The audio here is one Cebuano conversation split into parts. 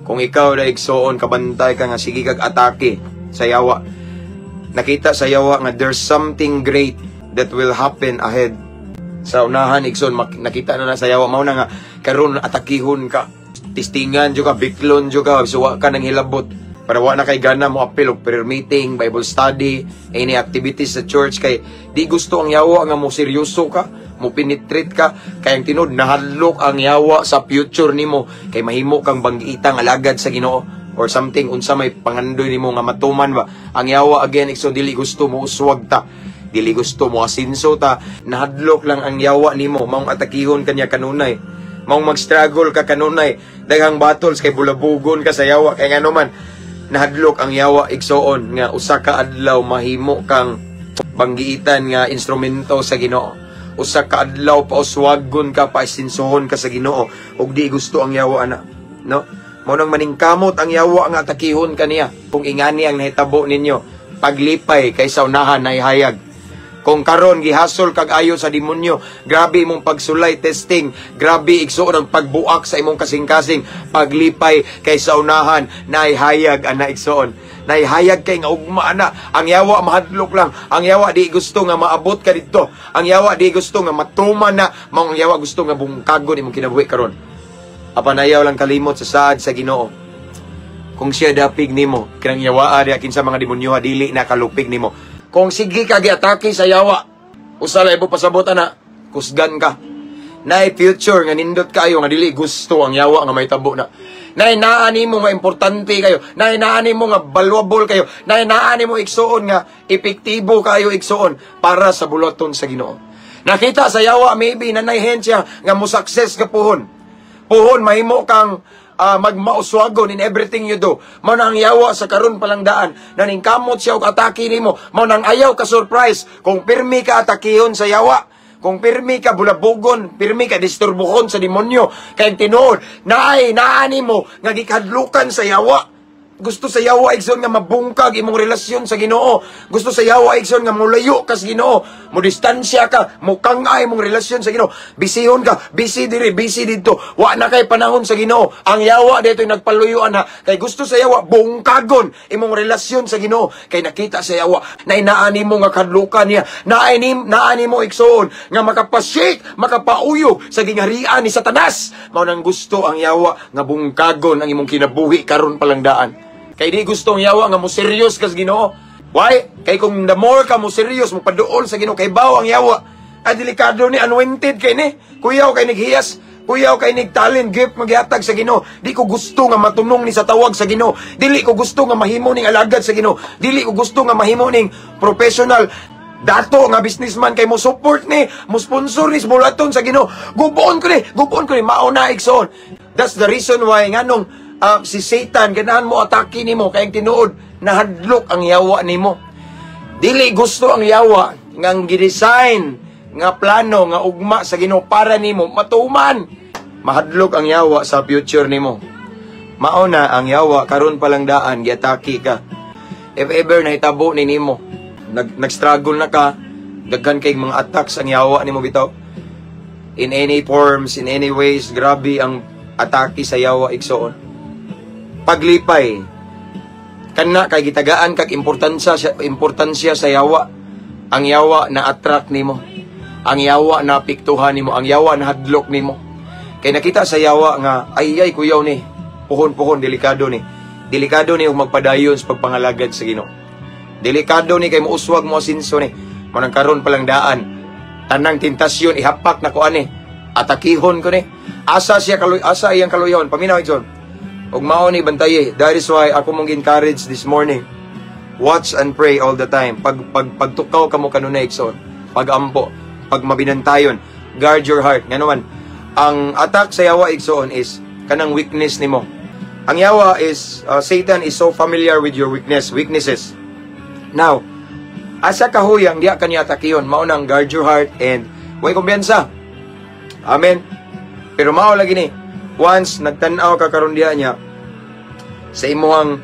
Kung ikaw na, igsoon, kabantay ka nga sige kag atake sa yawa. Nakita sa yawa nga there's something great that will happen ahead. Sa unahan, igsoon, nakita na na sa yawa, mao na nga karon atakihon ka. Testingan jud ka, biklon jud ka, suwa ka ng hilabot. Para wa na kay gana mo apil og prayer meeting, Bible study, any activities sa church kay di gusto ang yawa nga mo seryoso ka, mo penetrate ka, kay ang tinuod nahadlok ang yawa sa future nimo kay mahimo kang banggiitang alagad sa Ginoo or something, unsa may pangandoy nimo nga matuman ba. Ang yawa again, igsoon, dili gusto mo uswag ta, dili gusto mo asinso ta. Nahadlok lang ang yawa nimo, maong atakihon kanya kanunay, maong mag-struggle ka kanunay, daghang battles kay bulabugon ka sa yawa, kay ngano man nahadlok ang yawa, igsoon, nga usa ka adlaw mahimo kang banggiitan nga instrumento sa Ginoo, usa ka adlaw pauswagon ka, paasinsohon ka sa Ginoo, ug di gusto ang yawa ana, no? Mao nang maningkamot ang yawa nga atakihon kaniya. Kung ingani ang nahitabo ninyo, paglipay kay sa unahan na ihayag. Kung karon gihasol kag ayo sa demonyo, grabe imong pagsulay, testing, grabe, igsoon, ang pagbuak sa imong kasing-kasing, paglipay kay sa unahan naihayag ana, igsoon. Naihayag kay nga ugma ana. Ang yawa mahadlok lang. Ang yawa di gusto nga maabot ka didto. Ang yawa di gusto nga matuman na. Mao ang yawa gusto nga bungkagon imong kinabuhi karon. Apan ayaw lang kalimot sa saad sa Ginoo. Kung siya dapig nimo, kanang yawaa diya, kinsa mga demonyo, dili na kalupig nimo. Kung sige ka giatake sa yawa, usa lang ibo pasabot ana, kusgan ka. Naay future nga nindot kayo nga dili gusto ang yawa nga may tabo na. Naay naa nimo nga importante kayo. Naay naa nimo nga valuable kayo. Naay naa nimo, igsuon, nga epektibo kayo, igsuon, para sa buluhaton sa Ginoo. Nakita sa yawa maybe nanay siya nga mo success ka puhon. Puhon mahimo kang magmauswagon in everything you do. Mao na ang yawa sa karon palang daan naningkamot siya og atake nimo. Mao nang ayaw ka surprise kung pirmi ka atakihon sa yawa. Kung pirmi ka bulabugon, pirmi ka disturbuhon sa demonyo, kay ang tinuod, naay naani mo nga gikadlukan sa yawa. Gusto sa yawa, igsoon, nga mabungkag imong relasyon sa Ginoo. Gusto sa yawa, igsoon, nga mulayo ka sa Ginoo. Mo distansya ka, mo kangay imong relasyon sa Ginoo. Bisihon ka, busy diri, busy didto. Wa na kay panahon sa Ginoo. Ang yawa dito nagpaluyuan ha. Kay gusto sa yawa bungkagon imong relasyon sa Ginoo. Kay nakita sa yawa na inaani mo nga kadlukan niya. Naani naani mo, igsoon, nga makapashake, makapauyog sa gingharian ni Satanas. Mao nang gusto ang yawa nga bungkagon ang imong kinabuhi karon palang daan. Kay di gusto ang yawa nga mo serious ka sa Ginoo. Why? Kay kung the more ka mo serious, mo paduol sa Ginoo, kay baw ang yawa. Ay, delikado ni, anointed kay ni. Kuyaw kay nighiyas. Kuyaw kay nig talent, gift maghihatag sa Ginoo. Di ko gusto nga matunong ni sa tawag sa Ginoo. Dili ko gusto nga mahimo ning alagad sa Ginoo. Dili ko gusto nga mahimo ning professional dato nga businessman kay mo support ni, mo sponsor ni sa buluhaton sa Ginoo. Guboon ko ni, guboon ko ni, mao na, igsoon. That's the reason why nganong si Satan ganahan mo atake nimo, kay ang tinuod nahadlok ang yawa nimo. Dili gusto ang yawa nga ang gidesign nga plano nga ugma sa Ginoo para nimo matuman. Mahadlok ang yawa sa future nimo. Mao na ang yawa karon pa lang daan giatake ka. If ever nahitabo ni nimo, nag-struggle na ka, daghan kay mga attacks ang yawa nimo bitaw. In any forms, in any ways, grabe ang atake sa yawa, igsoon. Paglipay, kana kay gitagaan kag importansya sa yawa. Ang yawa na attract nimo. Ang yawa na apektuhan nimo, ang yawa na hadlok nimo. Kay nakita sa yawa nga ay ay kuyaw ni, puhon-puhon delikado ni. Delikado ni og magpadayon sa pagpangalagad sa Ginoo. Delikado ni kay mouswag, mo asinso ni. Mao nang karon pa lang daan, tanang tentasyon ihapak na ko ani. Atakihon ko ni. Asa siya kaluy, asa iyang kaluyahon? Paminaw, igsoon. Ug mao ni bantaye. That is why ako mong encourage this morning. Watch and pray all the time. Pag pagtukaw kamo kanunay, igsoon. Pagampo, pag mabinantayon, guard your heart. Ngano man, ang attack sa yawa, igsoon, is kanang weakness nimo. Ang yawa is Satan is so familiar with your weaknesses. Now, asa kahuyang diya kaniya atakihon, mao nang guard your heart and way kumpiyansa. Amen. Pero mao lagi ni, once nagtan-aw ka karon diha niya sa imuhang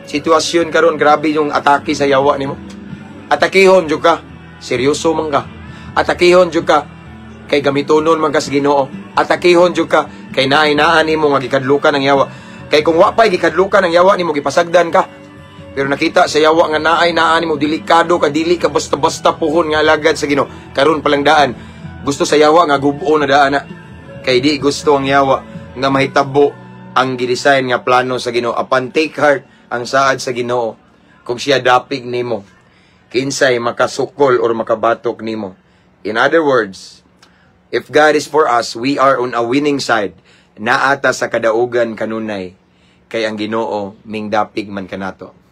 sitwasyon karon, grabe yung atake sa yawa nimo. Atakihon jud ka, seryoso man ka. Atakihon jud ka kay gamitonon man ka sa Ginoo. Atakihon jud ka kay naay naa nimo nga gikadlukan ng yawa. Kay kung wa pa'y gikadlukan ang yawa nimo, gipasagdan ka. Pero nakita sa yawa nga naay naa nimo, delikado ka, dili ka basta-basta puhon nga alagad sa Ginoo. Karon pa lang daan. Gusto sa yawa nga gubo na daan na. Kay di gusto ang yawa nga mahitabo ang gidesign nga plano sa Ginoo. Apan take heart, ang saad sa Ginoo, kung siya dapig nimo, kinsay makasukol or makabatok nimo? In other words, if God is for us, we are on a winning side. Naa ta sa kadaugan kanunay, kay ang Ginoo mingdapig man kanato.